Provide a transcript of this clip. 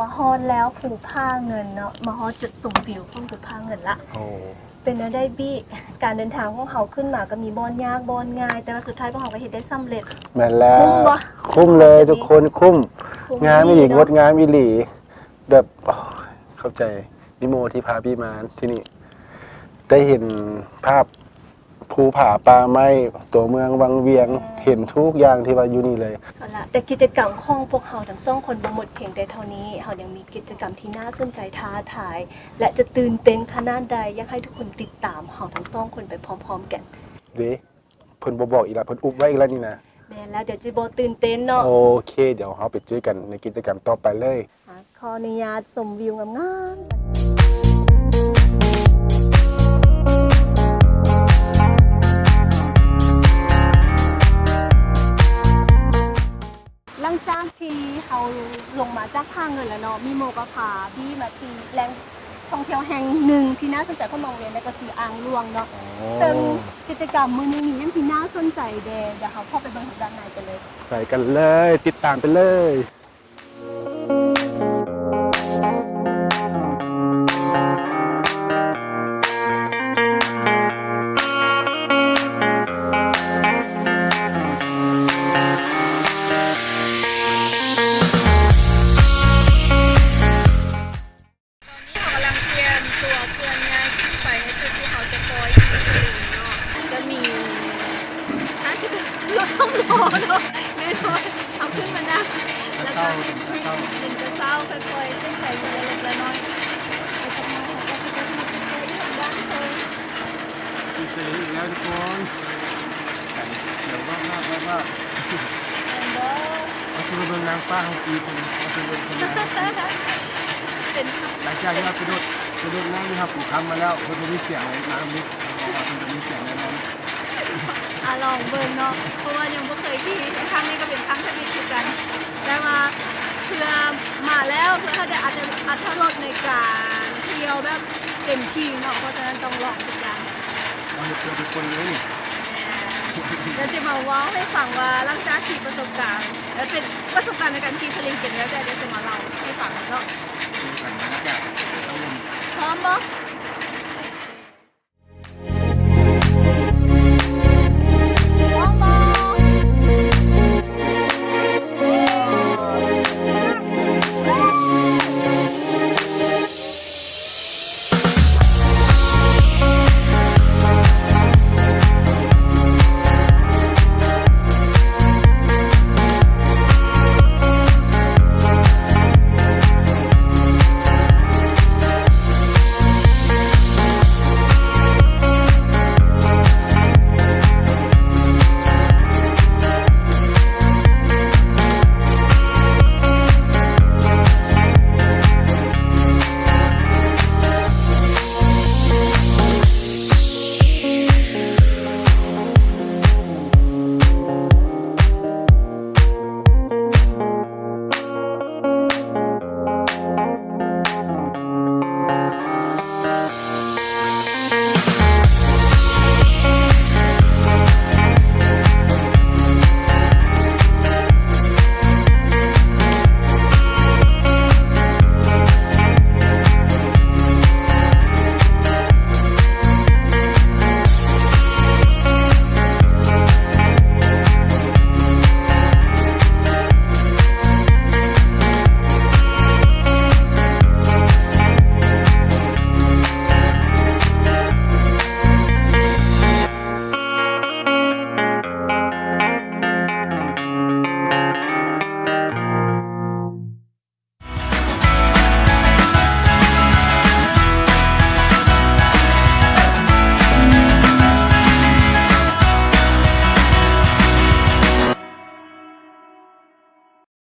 ມາຮອດແລ້ວພູຜາເງິນເນາະ ມາຮອດຈຸດຊົມວິວຂອງພູຜາເງິນລະ. ໂອ້ ເປັນແນວໃດບີ້? ການເດີນທາງຂອງເຮົາຂຶ້ນມາກໍມີບ່ອນຍາກບ່ອນງ່າຍ ແຕ່ວ່າສຸດທ້າຍພວກເຮົາກໍເຮັດໄດ້ສຳເລັດ. ແມ່ນແລ້ວ ຄຸ້ມບໍ່? ຄຸ້ມເລີຍທຸກຄົນ ຄຸ້ມ ງາມອີ່ຫຼີ ເນາະ ງົດງາມອີ່ຫຼີ ແບບ ໂອ້ຍ ຂອບໃຈ ນິໂມທີ່ພາບີ້ມາທີ່ນີ້ ໄດ້ເຫັນພາບພູຜາປ່າໄມ້ ຕົວເມືອງວັງວຽງ ແມ່ນ ເຫັນທຸກຢ່າງທີ່ວ່າຢູ່ນີ້ເລີຍ. ເອົາລະ ແຕ່ກິດຈະກຳຂອງພວກເຮົາທັງສອງຄົນບໍ່ໝົດພຽງແຕ່ເທົ່ານີ້ ເຮົາຍັງມີກິດຈະກຳທີ່ໜ້າສົນໃຈທ້າທາຍ ແລະ ຈະຕື່ນເຕັ້ນຂະໜາດໃດ ຢາກໃຫ້ທຸກຄົນຕິດຕາມເຮົາທັງສອງຄົນໄປພ້ອມໆກັນ. ເດ້ ເພິ່ນບໍ່ບອກອີກລະ ເພິ່ນອຸບໄວ້ອີກລະນີ້ນະ. ແມ່ນແລ້ວ ດຽວຈະບໍ່ຕື່ນເຕັ້ນເນາະ. ໂອເຄ ດຽວເຮົາໄປເຈີກັນໃນກິດຈະກຳຕໍ່ໄປເລີຍ. ຂໍອະນຸຍາດຊົມວິວງາມໆ. ຫຼັງຈາກທີ່ເຮົາລົງມາຈາກຜາເງິນແລ້ວເນາະ ມີໂມກໍພາບີ້ມາທີ່ແຫຼ່ງທ່ອງທ່ຽວແຫ່ງໜຶ່ງທີ່ໜ້າສົນໃຈຂອງວັງວຽງ ນັ້ນກໍຄືອ່າງຫຼວງເນາະ. ໂອ້ ເຊິ່ງກິດຈະກຳມື້ນີ້ມີຫຍັງທີ່ໜ້າສົນໃຈແດ່? ດຽວເຮົາເຂົ້າໄປເບິ່ງທາງດ້ານໃນກັນເລີຍ. ໄປກັນເລີຍ ຕິດຕາມໄປເລີຍ. ຕອນນີ້ເຮົາກຳລັງກຽມຕົວເຄື່ອນຍ້າຍຂຶ້ນໄປໃນຈຸດທີ່ເຮົາຈະປ່ອຍຂີ່ສະລິງເນາະ. ຈະມີ ອາດຈະເປັນລົດສຳລໍ້ເນາະ ແນ່ນອນ. ເຮົາຂຶ້ນມານັ່ງ ແລ້ວກໍເປັນກະເຊົາ ເປັນກະເຊົາ ຄ່ອຍໆຂຶ້ນໄປທີລະເລັກລະນ້ອຍ. ອີກຈັກໜ່ອຍເຮົາກໍຊິໄດ້ຮອດທີ່ເຮົາຢູ່ທາງດ້ານເທິງ. ຂີ່ສະລິງອີກແລ້ວທຸກຄົນ. ໄກສຽວວາບໆ ແມ່ນບໍ່? ເຮົາຊິມາເບິ່ງນາງຟ້າເຮົາຂີ່ເພິ່ນ ເຮົາຊິເບິ່ງເພິ່ນນາງເຮົາຂີ່. ເປັນ ຫຼັງຈາກທີ່ເຮົາໄປໂດດ ໄປໂດດນ້ຳຢູ່ຫາປູຄຳມາແລ້ວ ເພິ່ນບໍ່ມີສຽງເລີຍ ມານຳນີ້ ເຮົາວ່າເພິ່ນຈະມີສຽງແນ່ນອນ. ອາ ລອງເບິ່ງເນາະ ເພາະວ່າຍັງບໍ່ເຄີຍຂີ່ ຄັ້ງນີ້ກໍເປັນຄັ້ງທຳອິດຄືກັນ ແຕ່ວ່າເພື່ອມາແລ້ວ ເພື່ອເຮົາໄດ້ອັດ ອັດຕະລົດໃນການທ່ຽວແບບເຕັມທີ່ເນາະ ເພາະສະນັ້ນຕ້ອງລອງທຸກຢ່າງ. ເຮົາເຮັດເພື່ອທຸກຄົນເລີຍນີ້. ແມ່ນ ດຽວຊິມາເວົ້າໃຫ້ຟັງວ່າ ຫຼັງຈາກທີ່ປະສົບການ ເອີ ເປັນປະສົບການໃນການຂີ່ສະລິງເປັນແນວໃດ ດຽວຊິມາເລົ່າໃຫ້ຟັງເນາະ. ເຈີກັນບັນຍາກາດ ພ້ອມບໍ່? ພ້ອມບໍ່?